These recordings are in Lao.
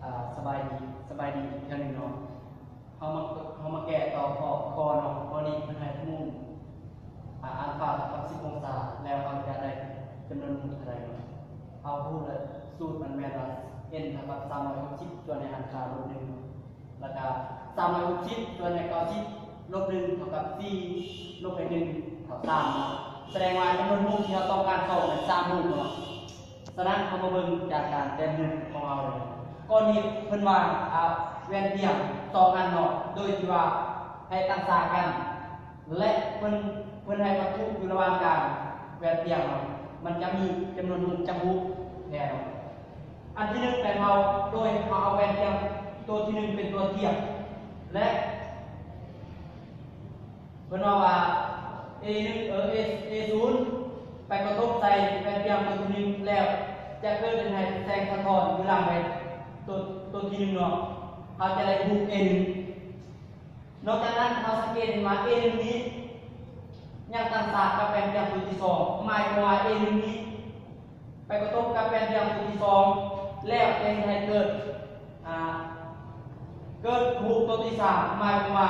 ອ່າ ສະບາຍດີ ສະບາຍດີອີກເທື່ອໜຶ່ງເນາະ. ເຮົາມາ ເຮົາມາແກ້ຕໍ່ຂໍ້ ຂໍ້ເນາະ. ຂໍ້ນີ້ເພິ່ນໃຫ້ມຸມ ອ່າ ອັນຟາເທົ່າກັບສິບອົງສາ ແລ້ວເຮົາຈະໄດ້ຈຳນວນມຸມເທົ່າໃດເນາະ. ເຮົາຮູ້ແລ້ວ ສູດມັນແມ່ນວ່າ n ເທົ່າກັບສາມຮ້ອຍຫົກສິບ ສ່ວນໃນອັນຟາລົບໜຶ່ງ ແລ້ວກະສາມຮ້ອຍຫົກສິບ ສ່ວນໃນເກົ້າສິບ ລົບໜຶ່ງ ເທົ່າກັບສີ່ ລົບໃຫ້ໜຶ່ງ ເທົ່າສາມເນາະ. ສະແດງວ່າຈຳນວນຮູບທີ່ເຮົາຕ້ອງການຊອກແມ່ນສາມຮູບເນາະ. ສະນັ້ນ ເຮົາມາເບິ່ງຈາກການແຕ້ມຮູບຂອງເຮົາເລີຍ. ກໍນີ້ເພິ່ນວ່າ ອ່າ ແວ່ນປ່ຽງສອງອັນເນາະ ໂດຍທີ່ວ່າໃຫ້ຕັ້ງສາກັນ ແລະ ເພິ່ນ ເພິ່ນໃຫ້ວັດຖຸຢູ່ລະຫວ່າງການແວ່ນປ່ຽງເນາະ ມັນຈະມີຈຳນວນຮູບຈັກຮູບແທ້ເນາະ. ອັນທີໜຶ່ງແມ່ນເຮົາ ໂດຍເຮົາເອົາແວ່ນປ່ຽງໂຕທີໜຶ່ງເປັນຕົວທຽບ ແລະ ເພິ່ນເວົ້າວ່າ ເອໜຶ່ງ ເອີ ເອ ເອສູນ ໄປກະທົບໃສ່ແວ່ນປ່ຽງໂຕທີໜຶ່ງ ແລ້ວຈະເກີດເຮັດໃຫ້ແສງສະທ້ອນຢູ່ຫຼັງແວ່ນໂຕ ໂຕທີໜຶ່ງເນາະ ເຮົາຈະໄດ້ຮູບເອໜຶ່ງ. ນອກຈາກນັ້ນ ເຮົາສັງເກດເຫັນວ່າເອໜຶ່ງນີ້ຍັງຕັ້ງສາກັບແວ່ນປ່ຽງໂຕທີສອງ ໝາຍຄວາມວ່າເອໜຶ່ງນີ້ໄປກະທົບກັບແວ່ນປ່ຽງໂຕທີສອງ ແລ້ວຈະເຮັດໃຫ້ເກີດ ອ່າ ເກີດຮູບໂຕທີສາມ ໝາຍຄວາມວ່າ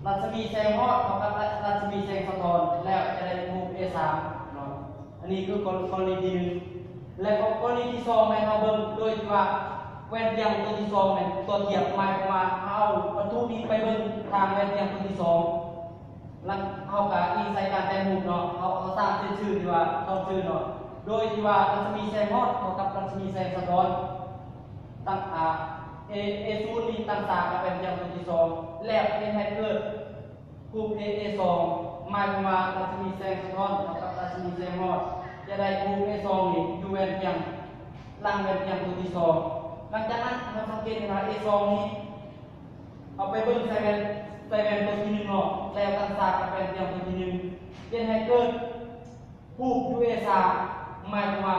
ລັດສະໝີແສງຮອດເທົ່າກັບລັດສະໝີແສງສະທ້ອນ ແລ້ວຈະໄດ້ຮູບເອສາມເນາະ. ອັນນີ້ຄືກໍ ກໍລະນີທີໜຶ່ງ ແລະ ກໍ ກໍລະນີທີສອງແມ່ນເຮົາເບິ່ງໂດຍທີ່ວ່າແວ່ນປ່ຽງໂຕທີສອງແມ່ນຕົວທຽບ ໝາຍຄວາມວ່າເຮົາເອົາວັດຖຸນີ້ໄປເບິ່ງທາງແວ່ນປ່ຽງໂຕທີສອງ ແລ້ວເຮົາກະອີງໃສ່ການແຕ້ມຮູບເນາະ ເຮົາ ເຮົາສ້າງເສັ້ນຊື່ທີ່ວ່າຕ້ອງຊື່ເນາະ ໂດຍທີ່ວ່າລັດສະໝີແສງຮອດເທົ່າກັບລັດສະໝີແສງສະທ້ອນ ຕັ້ງ ອ່າ ເອ ເອສູນນີ້ຕັ້ງສາກັບແວ່ນປ່ຽງໂຕທີສອງ ແລ້ວເຮັດໃຫ້ເກີດ ຮູບເອ ເອສອງ ໝາຍຄວາມວ່າລັດສະໝີແສງສະທ້ອນເທົ່າກັບລັດສະໝີແສງຮອດ ຈະໄດ້ຮູບເອສອງນີ້ຢູ່ແວ່ນປ່ຽງ ຫຼັງແວ່ນປ່ຽງໂຕທີສອງ. ຫຼັງຈາກນັ້ນ ເຮົາສັງເກດເຫັນວ່າເອສອງນີ້ ເອົາໄປເບິ່ງໃສ່ແວ່ນ ໃສ່ແວ່ນໂຕທີໜຶ່ງເນາະ ແລ້ວຕັ້ງສາກັບແວ່ນປ່ຽງໂຕທີໜຶ່ງ ເຮັດໃຫ້ເກີດຮູບຢູ່ເອສາມ ໝາຍຄວາມວ່າ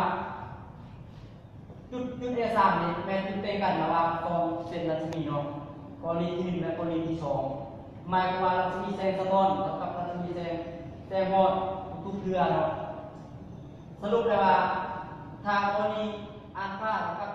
ຈຸດ ຈຸດເອສາມນີ້ແມ່ນຈຸດເຕັງກັນລະຫວ່າງສອງເສັ້ນລັດສະໝີເນາະ ກໍລະນີທີໜຶ່ງ ແລະ ກໍລະນີທີສອງ ໝາຍຄວາມວ່າລັດສະໝີແສງສະທ້ອນເທົ່າກັບລັດສະໝີແສງ ແສງຮອດທຸກເທື່ອເນາະ. ສະຫຼຸບໄດ້ວ່າ ຖ້າກໍລະນີອານຟາເທົ່າກັບ